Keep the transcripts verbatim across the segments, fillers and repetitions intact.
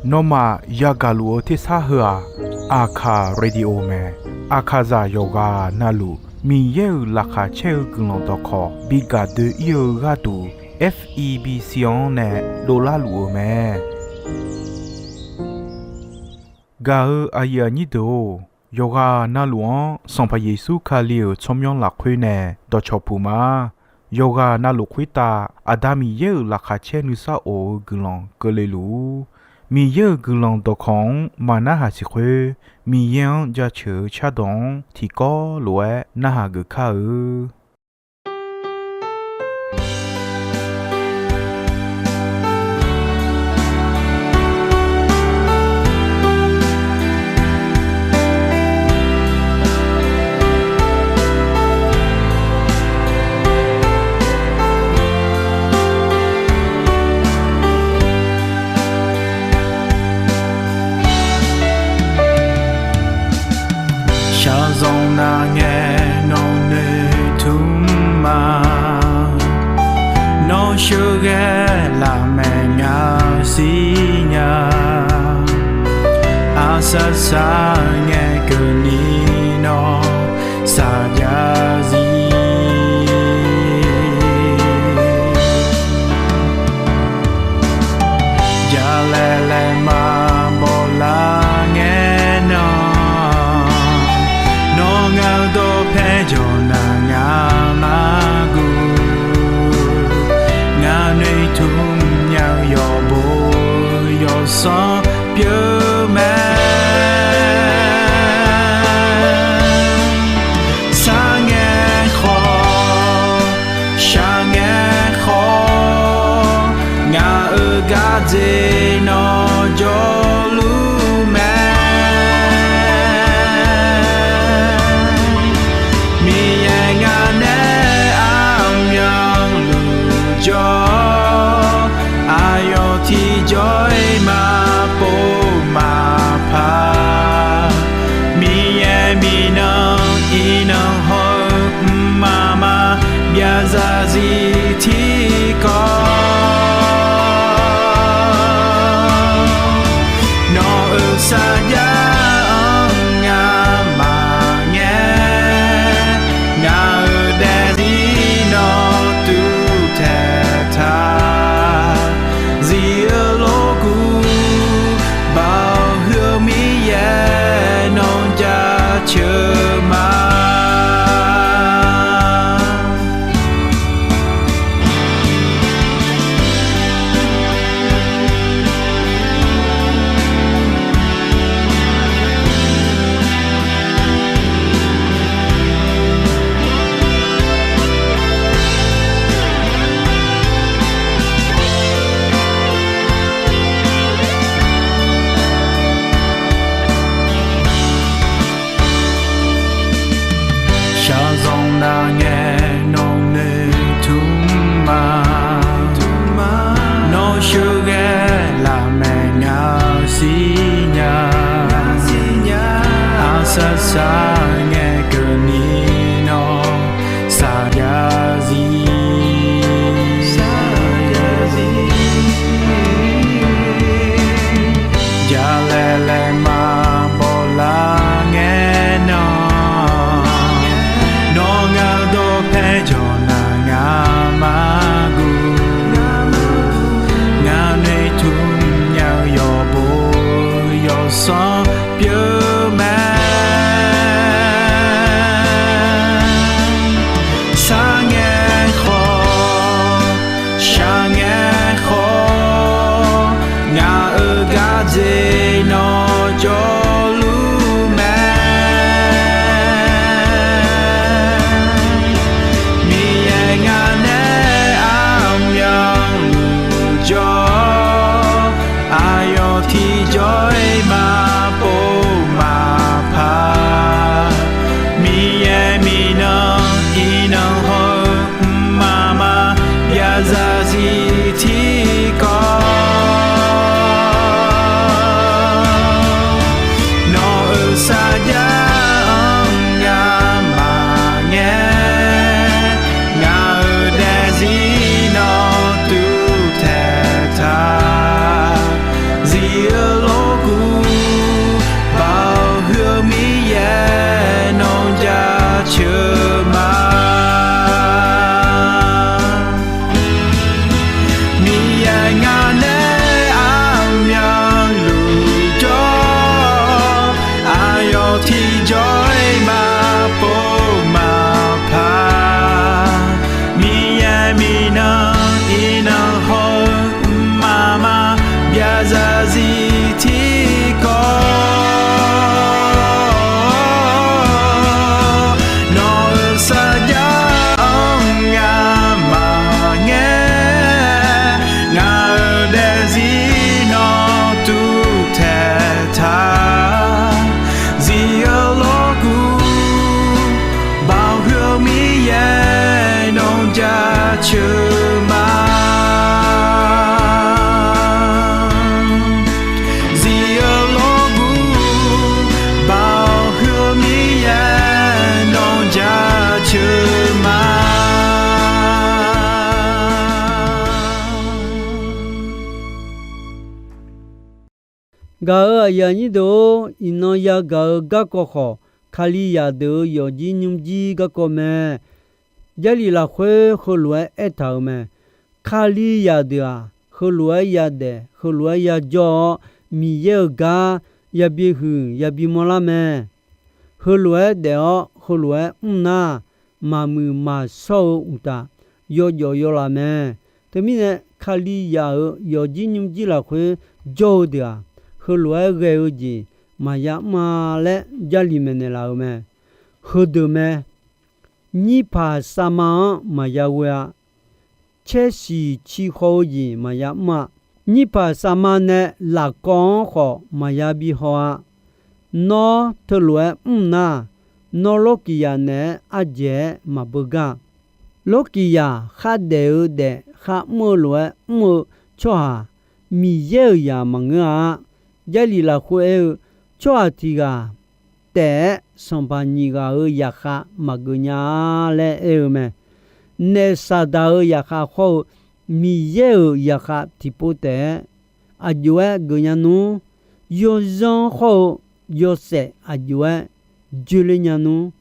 Nawmaf yagaq luf-eu tersar heu-aq, Aqkaq Radio mae. Aqkaqzaq yawqghaq navluf Miqyaer-euq laqkhaq caer-eu guiqlanq dawqkawq bi gaq doe-ir-eu gharduq, F E B C-anr nae dovlar luf-euq mae. Gaq-eu aqyuif aqnyir deuq-or, yawqghaq navluf-anr Sanqpaq Yeqsur Kali-euq tsawrmyanr lafkhoer nae dawqcawq puq ma. Yawqghaq navluf khoertav Aqda Miqyaer-euq laqkhaq caer nuisar of-eu guiqlanq keuvle luf-ur. Miqyaer-euq guiqlanq dawqkawq-anr maqnarhaq siq khoer, Miqyaer-anr jaceuq-eu cardawq-anr tiqkawv lof-aer narhaq geuf kar-eu. Shaqzanq nar ngae nawq noeqtmq ma. Nawr sheuqghae lafmaeq nya siqnya. Aqsar sar ngae keuvni nawr saqjav zir. Jalaeq laeq maqbaw lar ngae nan, nawr ngaq-eu dawqpae jawq nar ngaq mar guv. Ngaq noeqtmq nya-eu yawqbo yawqsanr pyeuf mae. Sar ngae khawf, shaq ngae khawf, ngaq-euq gardzer nawr jawrluf mae. Miqyaer ngaq nae aqmyanluf jawr, aqyawf tiqjawr-iq maqpov maqpar. Miqyaer miqnan iqnan haw-eu mqmaq maqbyav zarzir tiqkawv. Gaq-euq aqyuif aqnyir deuq-or, iqnan yagaq-eu garkawv khawf, Kalizaq deuq-euq yawfjir nymrjir garkawv mae. Jarlif lafkhoer heulof-aer aertaq-euq mae. Kalizaq deuq-aq, heulof-aer yadaef, heulof-aer yajawr-awr, Miqyaer-euq gar yabi huiq yabi manrlar mae. Heulof-aer daef-awr heulof-aer mr nar, maqmuiq maqshawr-eu uqtaf, yawjawf yawlaf mae. Teumirnae, Kalizaq-euq yawfjir nymrjir lafkhoer jawr-eu deuq-aq, heulof-aer ghae-eu jeq maqya mr-a laer Jarlif maeqnaeq laf-euq mae. Heudeuq mae. Nyirpaq savma-anr maqya ghoe-a. Caer siq ci khaw-eu jeq maqya mr-a. Nyirpaq savma nae lafkawv-anr khawf maqya bi haw-a. Nawr teulof-aer mr nar, nawr Lorkiqzaq naeq-aer ardzaeq-aer maqbeugar-a. Lorkiqzaq khardaef-eu daef kharmr-eu lof-aer mr-eu tsawrhaq, Miqyaer-euq zaq maqngeur-a. Jarlif lafkhoer aer-eu, tsawrhaq tiq ghaq taef-aer sanqpaq nyiq ghaq-euq zaqkhav maqgeuf nya-a laer aer-eu mae. Naef Saqdaq-euq zaqkhav khawr-eu Miqyaer-euq zaqkhav tiqpov taef-aer aqjox-aer geuf nya nmr. Yawzanr khawr-eu yawshaef aqjox-aer joeler nya nmr.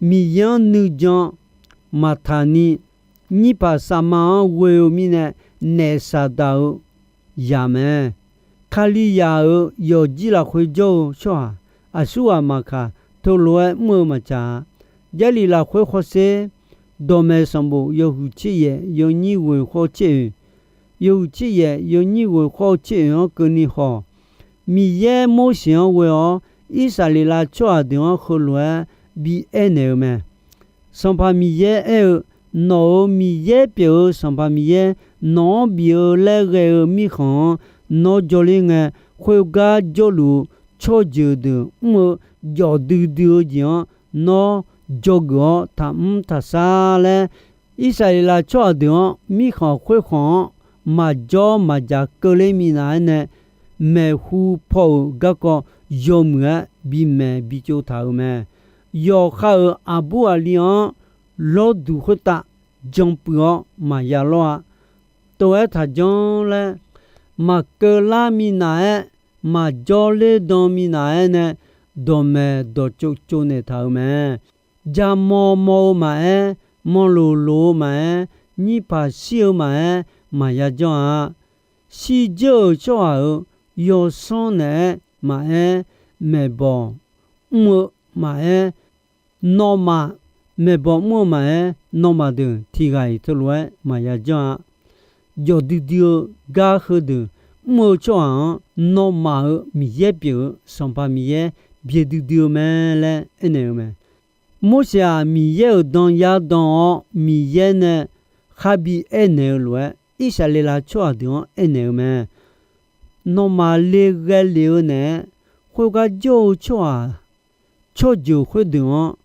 Miqyaer-anr nuijan maqtaq ni, nyirpaq savma-anr ghoe-eu mirnae, naef Saqdaq-euq zaq mae. Kalizaq-euq yawfjir lafkhoer jawr-eu tsawrhaq, aqsurghaq maqkaq, teulof-aer mr-eu maqtsaq-a. Jarlif lafkhoer hawsher, dawqmaeq sanqbof yawhuiq tser yaef yawnyir ghoeq khawr tser oeq, yawhuiq tser yaef yawnyir ghoeq khawr tser oeq-anr keuvni haw. Miqyaer Morseq-anr ghoe-awr, Irsaqleqlav tsawrhaq deuq-anr heulof-aer bi aernaeq-eu mae. Sanqpaq Miqyaer aer-eu, nawq-euq Miqyaer pyeuf-eu Sanqpaq Miqyaer nawq-anr bif-eu laer ghae-eu mirkhanq-anr nawr jawrler ngae, khoergar jawrluf-eu tsawrjeuq deuq mr-eu jawf duidui-eu jeq-anr nawr dzawgeuf-awr taqmr taqshar laer, Irsaqleqlav tsawrhaq deuq-anr mirkhanq khoerkhanq-anr maqjawr maqjaq keuvler minav-aer nae maeqhu paw-euq garkawv yawmuiq-aer bimaeq bitsov taq-euq mae. Yawqha-euq aqbur aqli-anr lawrduq khoertav janpuiv-awr maqya lawr-a. Tov-aer taqjanr laer, maqkeuvlar minav-aer, maqjawr ler dan minav-aer nae dawqmaeq dawqtsov tsovnaeq taq-euq mae. Jaqmawr mawr-eu maqaer, manqloq loq-eu maqaer, nyirpaq shir-eu maqaer, maqya janr-a. Shirdzeur-euq tsawrhaq-euq yawsanr naeq-aer maqaer, maeqbawq mr-eu maqaer, nawmaf maeqbawq mr-eu maqaer, nawmaf deuq tiq ghaq-iq teulof-aer maqya janr-a. Jawqdui dui-eu gar heudeuq mr-eu tsawrhaq-anr, nawmaf-euq Miqyaer pyeuf-eu Sanqpaq Miqyaer byaerdui dui-eu mae laer aernaeq-eu mae. Morseq-aq, Miqyaer-euq dan yar dan-awr, Miqyaer nae kharbi aernaeq-eu lof-aer, Irsaqleqlav tsawrhaq deuq-anr aernaeq-eu mae. Nawmaf le ghae lef-eu naeq-aer, khoergar jawr-eu tsawrhaq tsawrjeuq khoerdeuq-anr,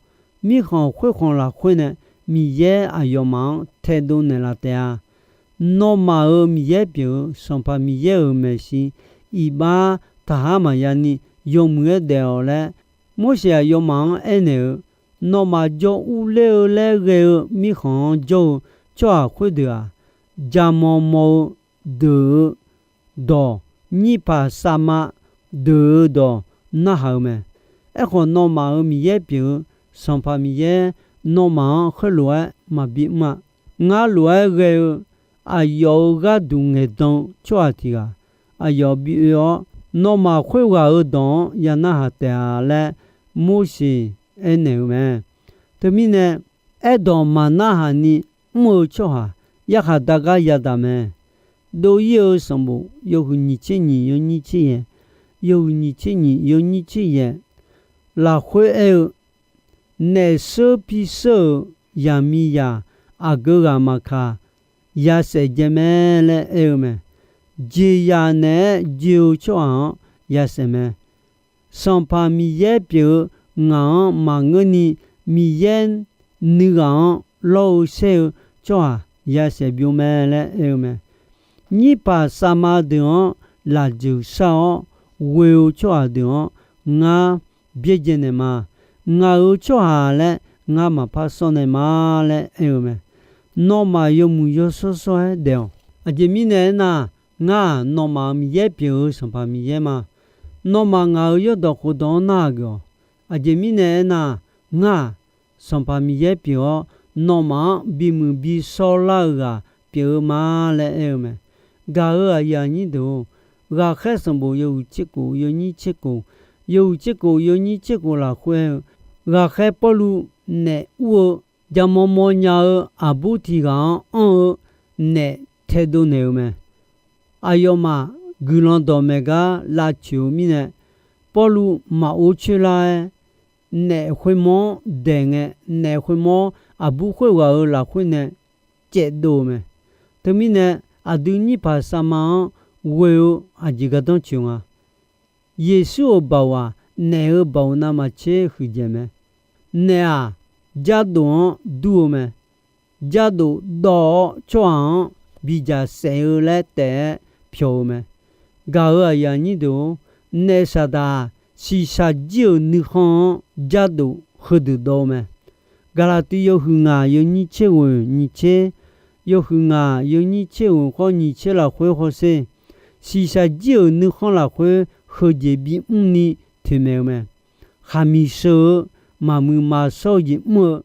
mirkhanq khoerkhanq lafkhoer nae Miqyaer aqyawfmaf-anr taedov naeqlaf taef-a. Nawmaf-euq Miqyaer pyeuf-eu Sanqpaq Miqyaer-euq maeqshi iqbax taqhar maqya ni yawmuiq-aer daef-awq laer, Morseq aqyawfmaf-anr aernaeq-eu, nawmaf jawr urler-eu laer ghae-eu mirkhanq-anr jawr-eu tsawrhaq khoerdeuq-aq, jaqmawr mawr-eu deuq-eu dawq, nyirpaq savma deuq-eu dawq narhaq-eu mae. Aerkhawf, nawmaf-euq Miqyaer pyeuf-eu Sanqpaq Miqyaer nawmaf-anr khoerlof-aer maqbi mr-a. Ngar lof-aer ghae-eu aqyawf-euq gharduq ngaeqdan-eu tsawrhaq tiq ghaq aqyawf bi oe-awr, nawmaf khoerghaq-euq dawq-anr ya narhaq taef-a laer Morseq aernaeq-eu mae. Teumirnae, aerdawq maqnarhaq ni mr-eu tsawrhaq yarkhaq dar gar yadaq mae. Dov-ir-eu sanqbof yawhuiq nyiq tser nyiq yawnyir tser yaeq, yawhuiq nyiq tser nyiq yawnyir tser yaeq lafkhoer aer-eu, naef sheur pi sheur-euq zaqmiqzaq aqgeu ghaq maqkaq, yasaef jae mae laer aer-eu mae. Jeqzaq naeq-aer joe-eu tsawrhaq-anr yasaef mae. Sanqpaq Miqyaer pyeuf-eu ngaq-anr maqngeurni, Miqyaer nuighaq-anr lawr-eu saer-eu tsawrhaq yasaef byov mae laer aer-eu mae. Nyirpaq savma deuq-anr lafjeuq shar-awr ghoe-eu tsawrhaq deuq-anr ngar byaerdzae naeq ma. Ngaq-euq tsawrhaq laer ngar maqpar sawr naeq ma laer aer-eu mae. Nawmaf yawmuiq yawshawr shawr-aer daef-awq. Aqjeq mirnae aernar, ngar-aq, nawmaf-euq Miqyaer pyeuf-eu Sanqpaq Miqyaer ma. Nawmaf ngaq-euq yawrdawq khofdawq-anr narhaq geuf-awq. Aqjeq mirnae aernar, ngar-aq, Sanqpaq Miqyaer pyeuf-awr, nawmaf-anr bimuiq bishawr lar-eu ghaq pyeuf-eu ma laer aer-eu mae. Gaq-euq aqyuif aqnyir deuq-or, ghaqkhaer sanqbof yawhuiq tserkhof yawnyir tserkhof, yawhuiq tserkhof yawnyir tserkhof lafkhoer-eu, ghaqkhaer Pawrluv naef ur-eu jaqmawr mawrnya-eu aqbur tiq ghaq-anr anr-eu naef taedov naeq-eu mae. Aqyawfmaf guiqlanq dawqmaeq gar lavtsoeq-eu mirnae, Pawrluv maqor coer lar-aer, naef khoermawr-anr daeq ngae, naef khoermawr aqbur khoerghaq-euq lafkhoer nae caevdov-eu mae. Teumirnae, aqdui nyirpaq savma-anr ghoe-eu aqjeq gardanr tsoeq nga. Yeqsur-euq baoq-aq, naef-euq baoq navmaqtser huiqdzaeq mae. Naef-aq, jardof-anr dur-eu mae. Jardof dawv-awr tsawrhaq-anr bidzaq saef-eu laer taef-aer pyawq-eu mae. Gaq-euq aqyuif aqnyir deuq-or, naef saqdaq-aq, shiqshaq jir-euq nuikhanr-anr jardof heudeuq dawv-eu mae. Gaqlaqtiv yawhuiq ngaq yawnyir tser ghoeq nyiq tser, yawhuiq ngaq yawnyir tser ghoeq khawr nyiq tser lafkhoer hawsher, shiqshaq jir-euq nuikhanr lafkhoer heujeq bimr ni toeqmaeq-eu mae. Khaqmiq sheu-eu maqmuiq maqshawr-eu jeq mr-eu,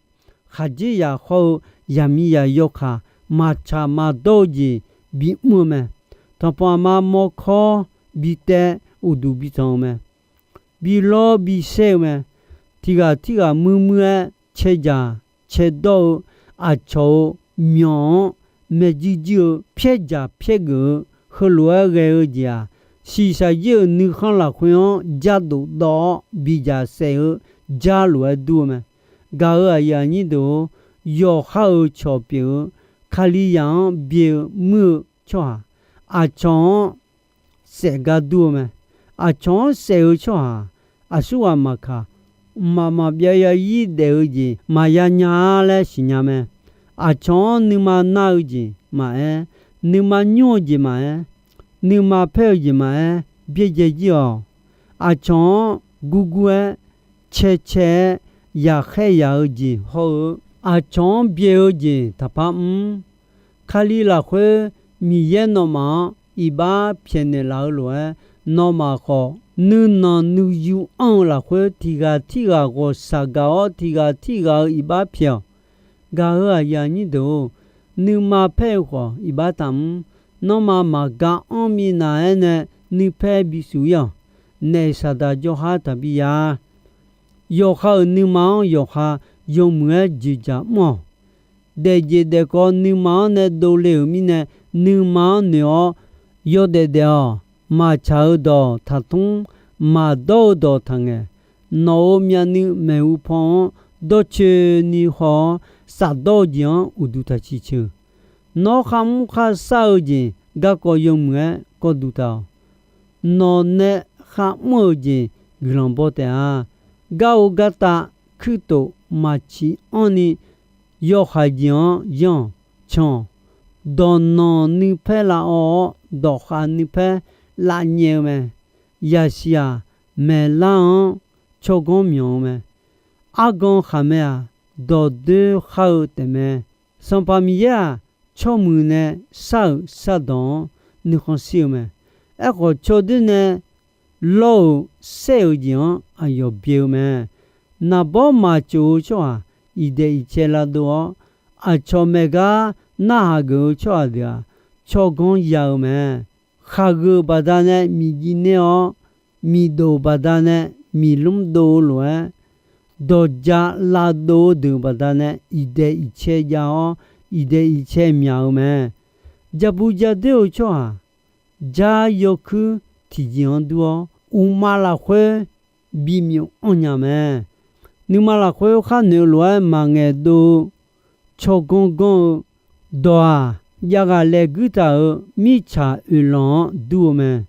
khaqdzerzaq hawr-eu zaqmiqzaq yawkaq maqtsaq maqdawr-eu jeq bimr-eu mae. Tanqpanq aqma mawrkawr bitaev uqduq bitanq-eu mae. Bilawr bisaer-eu mae. Tiq ghaq tirghaq muir muir-aer caedzaq caedawr-eu aqcawq-euq myawq-anr maerjuir juir-eu pyaerdzaq pyaergeuf-eu heulof-aer ghae-eu jeq-aq, shiqshaq jir-euq nuikhanr lafkhoer-anr jardof dawv-awr bidzaq saef-eu jar lof-aer dur-eu mae. Gaq-euq aqyuif aqnyir deuq-or, yawqha-euq cawq pyeuf-eu Kalizaq-anr byae-eu muir-eu tsawrhaq, aqcawq-anr saef gar dur-eu mae. Aqcawq-anr saef-eu tsawrhaq-aq, aqsurghaq maqkaq, mqmaq maqbyav yarzir daef-eu jeq maqya nya-ar laer siqnya mae. Aqcawq-anr nuima nar-eu jeq maqaer, nuima nymr-eu jeq maqaer, nuima paer-eu jeq maqaer byaerdzae jir-awq. Aqcawq-anr gurgur-aer caecae-aer yaqkhaer yaq-eu jeq hawr-eu, aqcawq-anr byae-eu jeq taqpar mr. Kali lafkhoer Miqyaer nawmaf-anr iqbax pyaeqnaeq laf-eu lof-aer, nawmaf khawf nuinanq nuiyu anr-eu lafkhoer tiq ghaq tirghaq ghawqshaq gaq-awr tiq ghaq tirghaq-euq iqbax pyaeq-awq. Gaq-euq aqyuif aqnyir deuq-or, nuima paer-eu khawf iqbax taqmr. Nanrma maqga anr minav-aer nae nuipaer bisuf ir-awq. Naef saqdaq jawrhar taqbi ya. Yawqha-euq nuima-anr yawqha yawmuiq-aer jeqdzaq mr-awq. Daefjeq daefkawv nuima-anr nae dovle-euq mirnae, nuima-anr noeq-awr yawdaef daef-awq. Maqtsaq-eu dawq taqtmr, maqdawr-eu dawq taqngaeq. Nawq-euq myavnuiv maeqhu paw-anr dawrcoeni haw-awr, safdawr-eu jeq-anr uqduq taq ciqceuq. Nawr kharmr kharshar-eu jeq garkawv yawmuiq-aer kawvduq taq-awq. Nawq nae kharmr-eu jeq guiqlanq baw taef-a. Gar-eu gartav kuirtof maqciq anrni, yawhaiq jeq-anr yanr-awq, can-awq. Dawqnanq nuipaer lavawv-awr, dawqkhav nuipaer lavnyaev-eu mae. Yasiq-aq, maeqlar-anr tsawrganr myanq-eu mae. Argan khaqmae-aq, dawqdoer khar-eu taefmae. Sanqpaq Miqyaer-aq, tsawrmuiq nae shar-euq shardawq-anr nuikhanr shir-eu mae. Aerkhawf, tsawrdoer nae lawr-euq saer-euq jeq-anr aqyawf byae-eu mae. Naqbawr maqtsof-eu tsawrhaq iqdaef iqcae lavdov-awr, aqcawq maeqgar narhaq geuf-eu tsawrhaq deuq-aq, tsawrganr ya-eu mae. Khaqgeuq baqdanae miqjir ner-awr, miqdof baqdanae miqlmr dov-eu lof-aer, dawqja lavdov-eu deuq baqdanae iqdaef iqcae jav-awr, iqdaef iqcae myaq-eu mae. Jabu jadoer-eu tsawrhaq, jar yawkuir tiqjeq-anr dur-awr, uqma lafkhoer bimyuf anr nya mae. Nuima lafkhoer khar noeq-eu lof-aer maqngaeq dov-eu tsawrganr ganr-eu dawq-aq, javghaq laeguir taq-euq mirtsaq oeqlanq-anr dur-eu mae.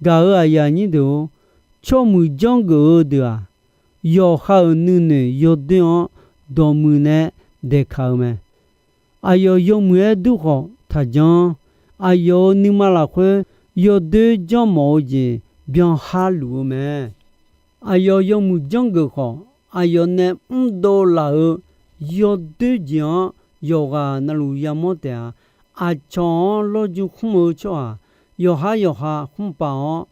Gaq-euq aqyuif aqnyir deuq-or, tsawrmuiq janrgeuf-eu deuq-aq, yawqha-euq nuinoeq yawdoer-anr dawqmuiq nae daeqkaq-eu mae. Aqyawf yawmuiq-aer dur khawf taqjanr. Aqyawf-euq nuima lafkhoer yawdoer janrmawf-eu jeq byanhar luf-eu mae. Aqyawf yawmuiq janrgeuf khawf, aqyawf nae mrdov laf-euq yawdoer jeq-anr yawqghaq navluf yamawr taef-a. Aqcawq-anr lawrjmr khmr-eu tsawrhaq, yawqhar yawqha khmr paf-awr,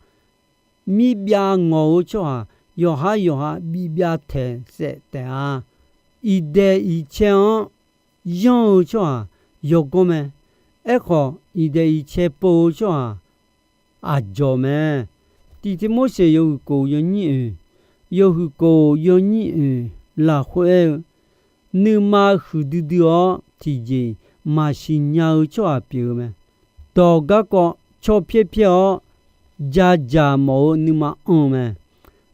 mirbyav ngawq-eu tsawrhaq yawqhar yawqha bibyav taeq saef taef-a. Iqdaeq iqcae-anr yanr-eu tsawrhaq yawgawr mae. Aerkhawf, iqdaeq iqcae pov-eu tsawrhaq aqjawq mae. Tiqtiv Morseq yawhuiq kof yawnyir oeq, yawhuiq kof yawnyir oeq lafkhoer aer-eu, nuima huiqdui dui-awr tiqjeq-iq maqsiq nya-eu tsawrhaq pyeuf-eu mae. Dawq garkawv caw pyaer pyaer-awr, ja dzaq mawf-eu nuima anr-eu mae.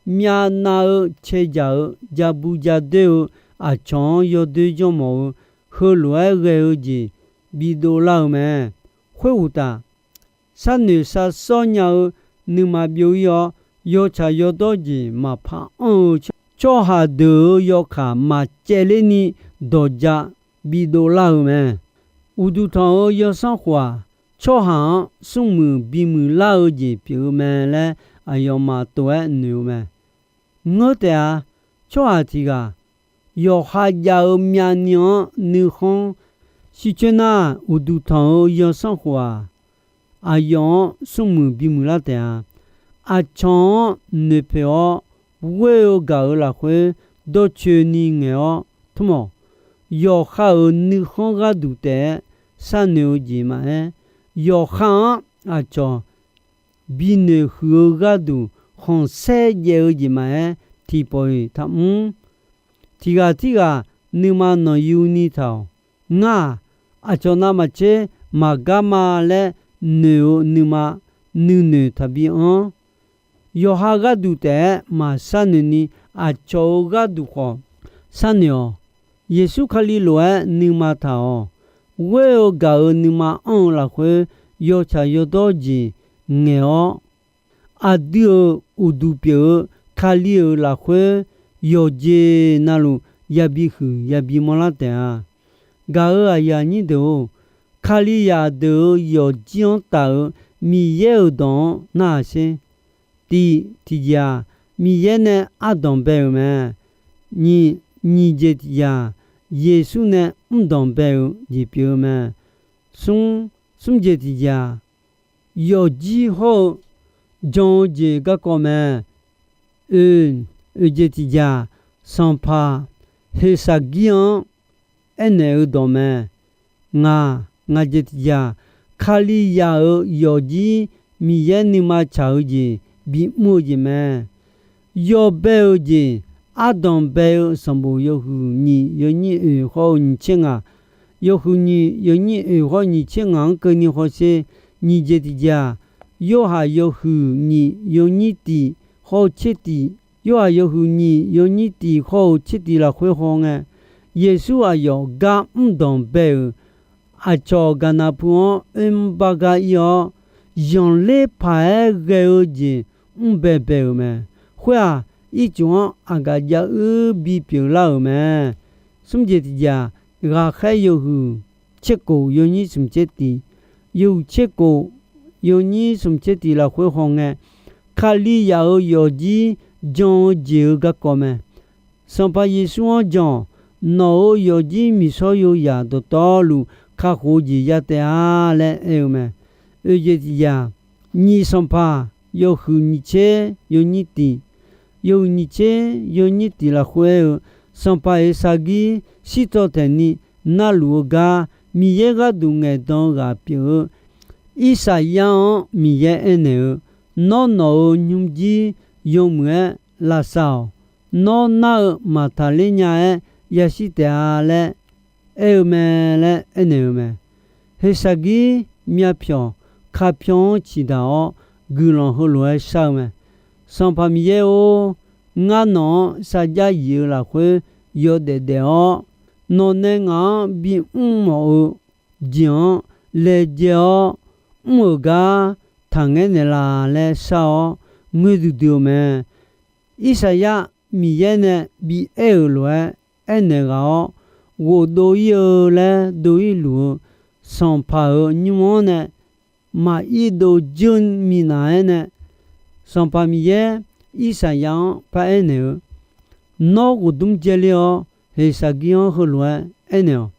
Myavnav-eu cae dzaq-eu ja bu ja doer-eu aqcawq-anr yawdoer janrmawf-eu, heulof-aer ghae-eu jeq bidov lar-eu mae. Khoeruqtaf, sharnoeq sharsawr nya-eu nuima byov-ir-awr, yawtsaq yawdawr jeq maqpar anr-eu tsawrhaq deuq-euq yawkaq maqcaevler ni dawq ja bidov lar-eu mae. Uqduq tanq-euq yawsanr khof-aq, tsawrhaq-anr smrmuiq bimuiq lar-eu jeq pyeuf-eu mae laer aqyawfmaf tov-aer noeq-eu mae. Ngeur taef-a. Tsawrhaq tiq ghaq yawqha jav-eu myavni-anr nuikhanr shircoer nar, uqduq tanq-euq yawsanr khof-aq, aqyawf-anr smrmuiq bimuiq lar taef-a. Aqcawq-anr noeqpoeq-awr, ghoer-eu gaq-euq lafkhoer dawrcoeni ngaeq-awr tmr-awq. Yawqha-euq nuikhanr gharduq taef-aer sharnoeq-eu jeq maqaer, yawqha-anr aqcawq binoeq huiq-eu gharduq khanqsaer jaev-eu jeq maqaer, tiqpawf-iq taqmr. Tiq ghaq tirghaq nuima nanqyuni taq-awq. Ngar-aq, aqcawq navmaqtser maqgar ma laer noeq-eu nuima nuinoeq taqbi anr. Yawqha gharduq taef-aer maqsharnoeq ni, aqcawq-euq gharduq khawf sharnoeq-awq. Yeqsur Kali lof-aer nuima taq-awq. Ghoer-eu gaq-euq nuima anr-eu lafkhoer yawtsaq yawdawr jeq ngaeq-awr, aqdui-euq uqduq pyeuf-eu Kali-euq lafkhoer yawqjeq navluf yabi huiq yabi manrlar taef-a. Gaq-euq aqyuif aqnyir deuq-or, Kalizaq deuq-euq yawqjir-anr taf-euq Miqyaer-euq dawq-anr narhaq sher. Tif tiqjeq-aq, Miqyaer nae ardanq bae-euq mae. Nyiq, nyiq jeq tiqjeq-aq, Yeqsur nae mrdanq bae-eu jeq pyeuf-eu mae. Smr, smr jeq tiqjeq-aq, yawqjir hawr-eu jan-eu jeq garkawv mae. Oe, oeq jeq tiqjeq-aq, sanqpaq Heqsaqgir-anr aernaeq-eu dawq mae. Ngaq, ngaq jeq tiqjeq-aq, Kalizaq-euq yawqjir Miqyaer nuima tsaq-eu jeq bimr-eu jeq mae. Yawbae-eu jeq, ardanq bae-eu sanqbof yawhuiq nyiq yawnyir oeq hawr-eu nyiq tser ngaq, yawhuiq nyiq yawnyir oeq hawr nyiq tser ngaq-anr keuvni hawsher. Nyiq jeq tiqjeq-aq, Yorhaq yawhuiq nyiq yawnyir tiq hawr-eu tser tiq, Yorhaq yawhuiq nyiq yawnyir tiq hawr-eu tser tiq lafkhoer hawngae, Yeqsur aqyawf gar mrdanq bae-euq aqcawq gaqnaq pu-anr oermr bar gar ir-awr, zanqler paq-aer ghae-eu jeq mrbae bae-euq mae. Khoer-aq, ircuf-anr aqgaf jav uir bipyeuf lar-euq mae. Smr jeq tiqjeq-aq, ghaqkhaer yawhuiq tser kof yawnyir smq tser tiq, yawhuiq tser kof yawnyir smq tser tiq lafkhoer hawngae, Kalizaq-euq yawqjir jan-eu jeq-euq garkawv mae. Sanqpaq Yeqsur-anr jan-awq. Nawq-euq yawqjir miqshawr yozaq dawqtawvluf kakhof-eu jeq ya taef-a laer aer-eu mae. Oe jeq tiqjeq-aq, nyiq sanqpaq yawhuiq nyiq tser yawnyir tiq, yawhuiq nyiq tser yawnyir tiq lafkhoer aer-eu, sanqpaq Heqsaqgir shirtawv taeqni narluf-eu gar Miqyaer gharduq ngaeqdan-eu ghaq pyeuf-eu Irsaqyar-anr Miqyaer aernaeq-eu, Nawr, nawq-euq nymrjir yawmuiq-aer lavsav-awq. Nawr nar-eu maqtaqler nya-aer yashir taef-a laer aer-eu mae laer aernaeq-eu mae. Heqsaqgir myavpyawq kapyawq-anr ciqdaq-awr guiqlanq heulof-aer shar-eu mae. Sanqpaq Miqyaer-or, ngar nawq-anr sarjax yif-eu lafkhoer yawdaef daef-awr, nawqnae ngaq-anr bimr mawf-eu jeq-anr laejae-awr mr-euq gar taqngaer naeqlaf laer shar-awr ngoer duidui-eu mae. Irsaqyar Miqyaer nae bi aer-euq lof-aer aernaeq ghaq-awr, ghofdov ir-eu laer dov ir luf-eu sanqpaq-euq nymr-anr nae maqir dov dzeur minav-aer nae, Sanqpaq Miqyaer Irsaqyar-anr paraer naeq-eu, Nawr ghofdmr jaeler-awr, Heqsaqgir-anr heulof-aer aernaeq-awq.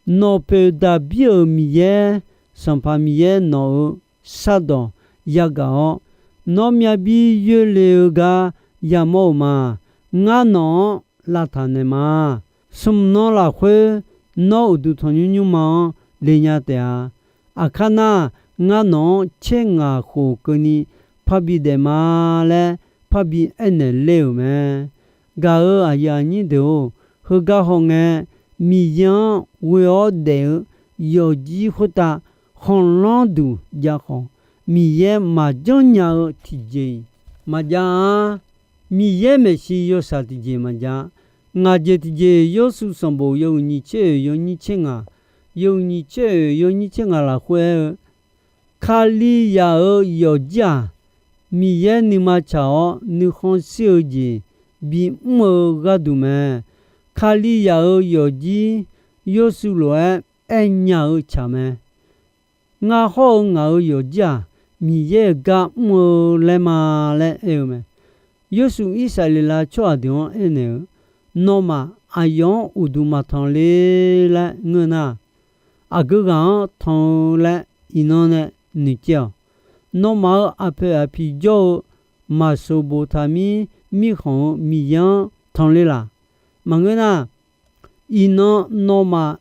Nawq poeq Daqbir-euq Miqyaer, Sanqpaq Miqyaer nawq-euq shardawq yagaq-awr, Nawr myavbir yoerle-eu gar yamawr-euq ma. Ngar nawq-anr lavtaq naeqma. Smq nan lafkhoer nawr uqduq tanqnymr nymrma-anr le nya taef-a. Aqkar nar, ngar nawq-anr tser ngaq khof keuvni parbi daef ma laer parbi aernaeq ler-euq mae. Gaq-euq aqyuif aqnyir deuq-or, heugar hawngae, Miqyaer-anr ghoe-awr daef-eu yawfjir khoertav khanqlanr duq jav khawf, Miqyaer maqjanr nya-eu tiqjeq-iq maqjav-a. Miqyaer maeqshi yawshaq tiqjeq maqjav. Ngaq jeq tiqjeq Yawrsuv sanqbof yawhuiq nyiq tser oeq yawnyir tser ngaq, yawhuiq nyiq tser oeq yawnyir tser ngaq lafkhoer aer-eu, Kalizaq-euq yawfjir-aq, Miqyaer nuima tsaq-awr nuikhanr shir-eu jeq bimr-eu gharduq mae. Kalizaq-euq yawfjir Yawrsuv lof-aer aernya-eu tsaq mae. Ngar hawr-eu ngaq-euq yawfjir-aq, Miqyaer-euq gar mr-eu laer ma laer aer-eu mae. Yawrsuv Irsaqleqlav tsawrhaq deuq-anr aernaeq-eu, Nawmaf aqyawf-anr uqduq maqtanq le laer ngeur nar, aqgeu ghaq-anr tanq-eu laer iqnan nae noeqcaev-awq. Nawmaf-euq aqpoeq aqpiq jawr-eu maqsoq boftaq mir mirkhanq-euq Miqyaer-anr tanq le laq? Maqngeur nar, iqnan nawmaf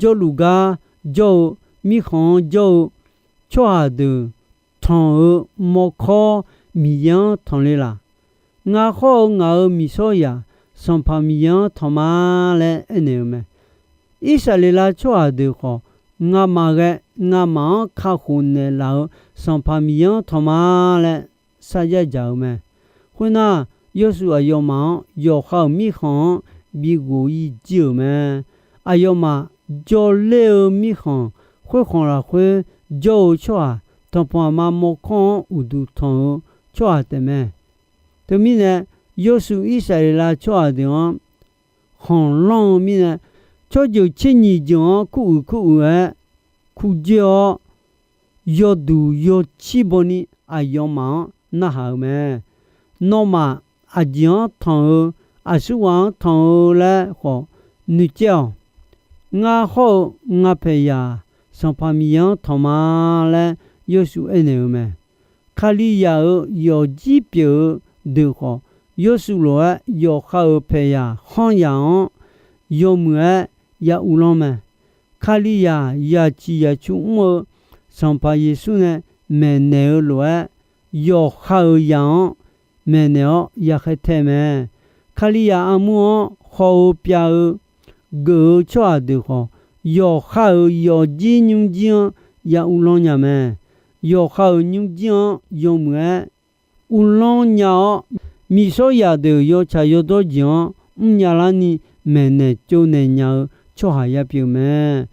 jawrluf gar jawr-eu, mirkhanq-anr jawr-eu tsawrhaq deuq tanq-eu mawrkawr Miqyaer-anr tanq le laq? Ngar hawr-eu ngaq-euq miqshawr zaq Sanqpaq Miqyaer-anr tanq ma laer aernaeq-eu mae. Irsaqleqlav tsawrhaq deuq khawf, ngamaf ghae ngamaf-anr kakhof naeqlaf-euq Sanqpaq Miqyaer-anr tanq ma laer sarjax dzaq-eu mae. Khoernar, Yawrsuv aqyawfmaf-anr yawqha-euq mirkhanq-anr bi ghof-ir jir-euq mae. Aqyawfmaf jawrler-eu mirkhanq khoerkhanq lafkhoer jawr-eu tsawrhaq tanqpanq aqma mawrkawr-anr uqduq tanq-eu tsawrhaq taefmae. Teumirnae, Yawrsuv Irsaqleqlav tsawrhaq deuq-anr khanqlanr-eu mirnae, tsawrjeuq tser nyiq jeuq-anr kuruiq kuruiq-aer kurdzoer-awr, yawduq yawcir bawni aqyawfmaf-anr narhaq-eu mae. Nawmaf aqjeq-anr tanq-eu, aqsurghaq-anr tanq-eu laer khawf noeqcaev-awq. Ngar hawr-eu nga paeqzaq Sanqpaq Miqyaer-anr tanq ma laer Yawrsuv aernaeq-eu mae. Kalizaq-euq yawfjir pyeuf-eu deuq khawf, Yawrsuv lof-aer yawqha-euq paeqzaq khanryaq-anr yawmuiq-aer ya uvlanr mae. Kalizaq yaqciq yaqcu mr-eu Sanqpaq Yeqsur nae maeqnaeq-eu lof-aer, yawqha-euq zaq-anr maeqnaeq-awr ya khaer tae mae. Kalizaq armur-anr haw-eu pyav-eu geuf-eu tsawrhaq deuq khawf, yawqha-euq yawfjir nymrjir-anr ya uvlanr nya mae. Yawqha-euq nymrjir-anr yawmuiq-aer uvlanr nya-awr, miqshawr zaqdeuq yawtsaq yawdawr jeq-anr mrnya larni maeqnaeq tsovnaeq nya-eu tsawrhaq ya pyeuf mae.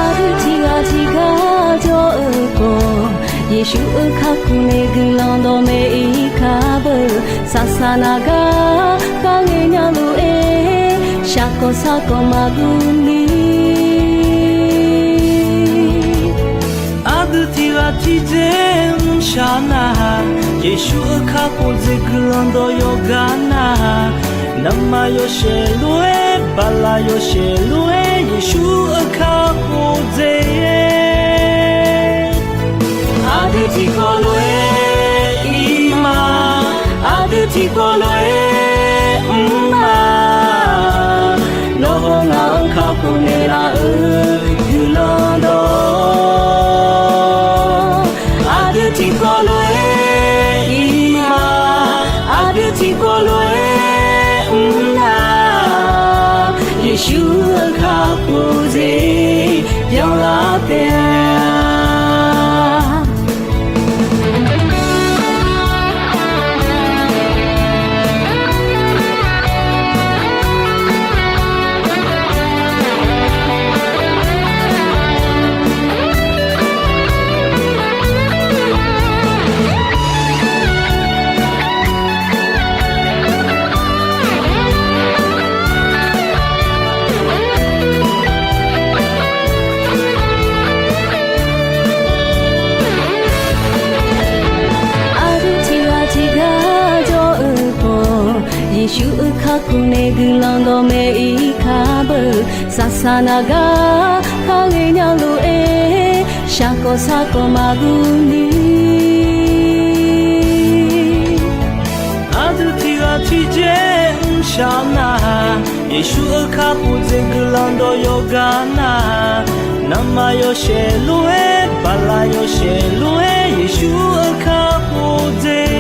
Aqdui tiqghaq tiqgar jawr-eu khawf, Yeqsur-euq kakhof nae guiqlanq dawqmaeq-ir kar beu. Saqsaq naq gar kharngae nya lof-aer, shaqkawq sarkawq maqguv ni. Aqdui tiqghaq tiqdzer mrshaq nar-aq, Yeqsur-euq kakhof dzaeq guiqlanq dawq yawqgar nar-aq, navmaqyawshaef lof-aer, baqlaq yawshaef lof-aer, Yeqsur-euq kakhof dzaeq. Aqdui tiqkawv lof-aer ir ma, aqdui tiqkawv lof-aer mr ma. Nawr hawr ngaq-anr kakhof naeqlaf-eu guiqlanq dawq, aqdui tiqkawv lof-aer ir ma, aqdui tiqkawv lof-aer mr nar, Yeqsur-euq kakhof dzaeq byanlar taef-a. Yeqsur-euq kakhof nae guiqlanq dawqmaeq-ir kar beu, saqsaq naq gar kar ghae nya lof-aer, shaqkawv sarkawv maqguv ni. Aqdui tiqghaq tiqjeq mrshaq nar, Yeqsur-euq kakhof jeq guiqlanq dawq yawqgar nar, navmaqyawshaef lof-aer, baqlaq yawshaef lof-aer, Yeqsur-euq kakhof jeq.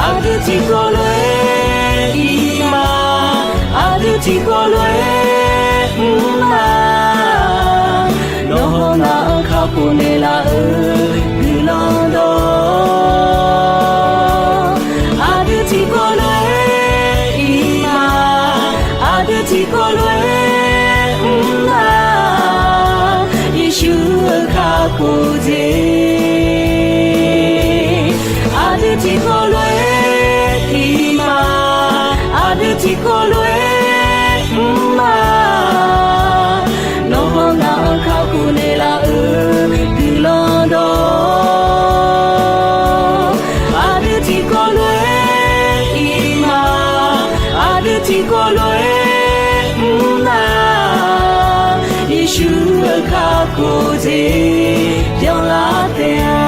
Aqdui tiqkawv lof-aer ir ma, aqdui tiqkawv lof-aer mr ma. Nawq hawq ngaq-anr kakhof naeqlaf-euq guiqlanq dawq. Aqdui tiqkawv lof-aer ir ma, aqdui tiqkawv lof-aer mr ma. Yeqsur-euq kakhof jeq. Aqdui tiqkawv lof-aer ir ma, aqdui tiqkawv lof-aer mr ma. Nawq hawq ngaq-anr kakhof naeqlaf-euq guiqlanq dawq. Aqdui tiqkawv lof-aer ir ma, aqdui tiqkawv lof-aer mr ma. Yeqsur-euq kakhof jeq byanlar taef-a.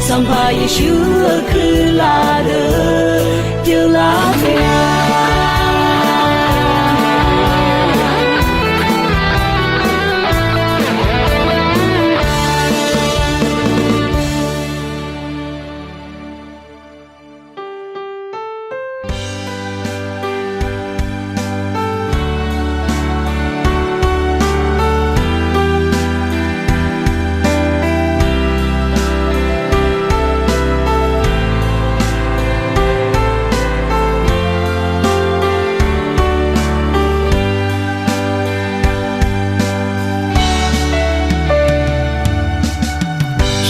Sanqpaq Yeqsur-euq kuirlaf deuq byanlar taef-a.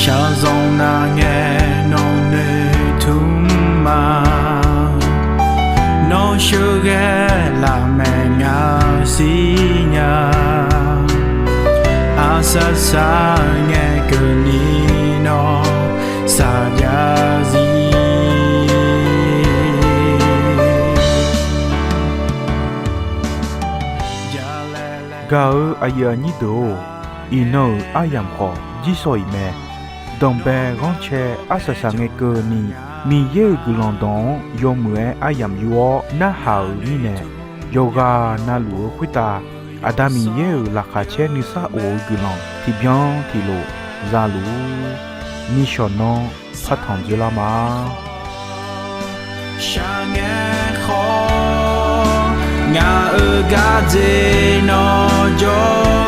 Shaqzanq nar ngae nawq noeqtmq ma. Nawr sheuqghae lafmaeq ngaq-eu sir nya. Arsaq saq ngae keuvni nawr saqjav zir. Gaq-eu aqyuif aqnyir deuq-or, iqnan-euq aryamq khawf jirsawq iq mae. Danqbae ghanrcae arsaq saq ngae keuvni, Miqyaer-euq guiqlanq dawq-anr yawmuiq-aer aryamq yur-awr narhaq-euq mirnae, yawqghaq navluf-eu khoertav Aqda Miqyaer-euq laqkhaq caer nuisar of-eu guiqlanq tiqbyan tiqlof zaluf-ur. Nishawq nanr partanq dzeurlar ma. Shaqngae khawf, ngaq-euq gardzer nawr jawr